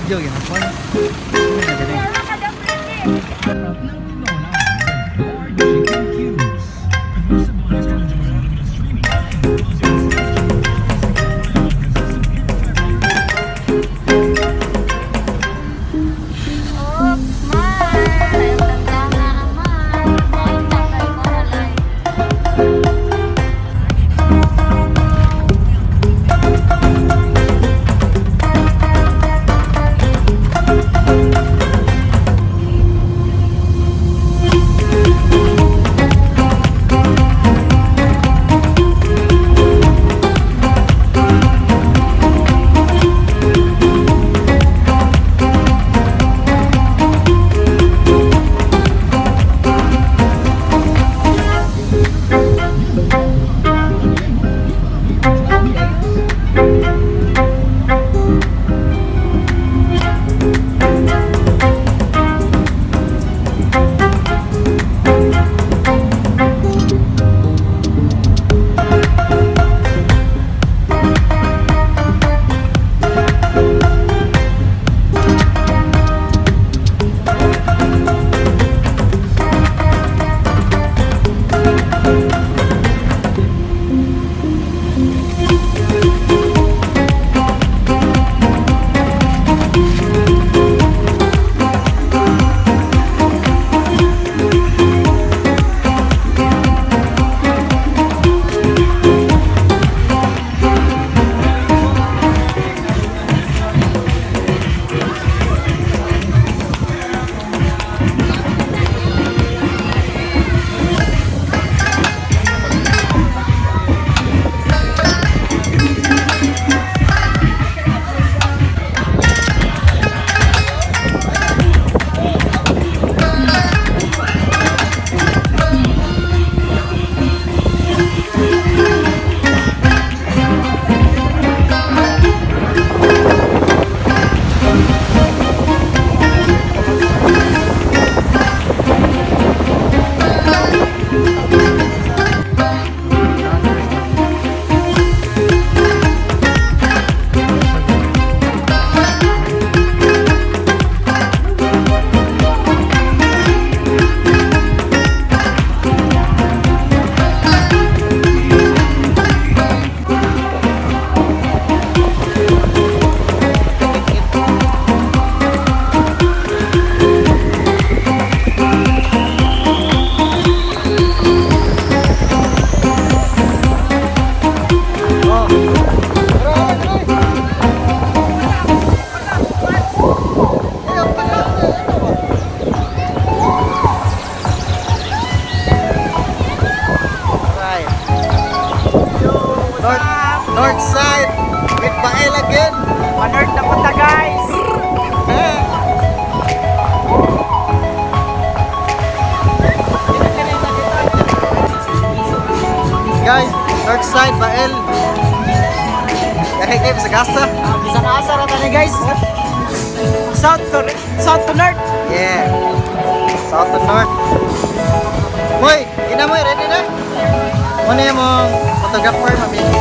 Video gihapon. Ano na diri? Ng tinola with Lord Chicken Cubes. Oh, Mar. Ayaw tanda nga ang Mar. Mar, tanggal ko halay. Oh. Tara, tara, tara. Eh, ang tagal na, ano ba? Alright. North side with Bael again. Panort na punta, guys! Eh. Guys, north side Bael. Kahit kayo sa gasa. Bisan asa ra tani, guys. South to north. Yeah. South to north. Moy, ina mo, ready na? Muna yung mong photographer, mami.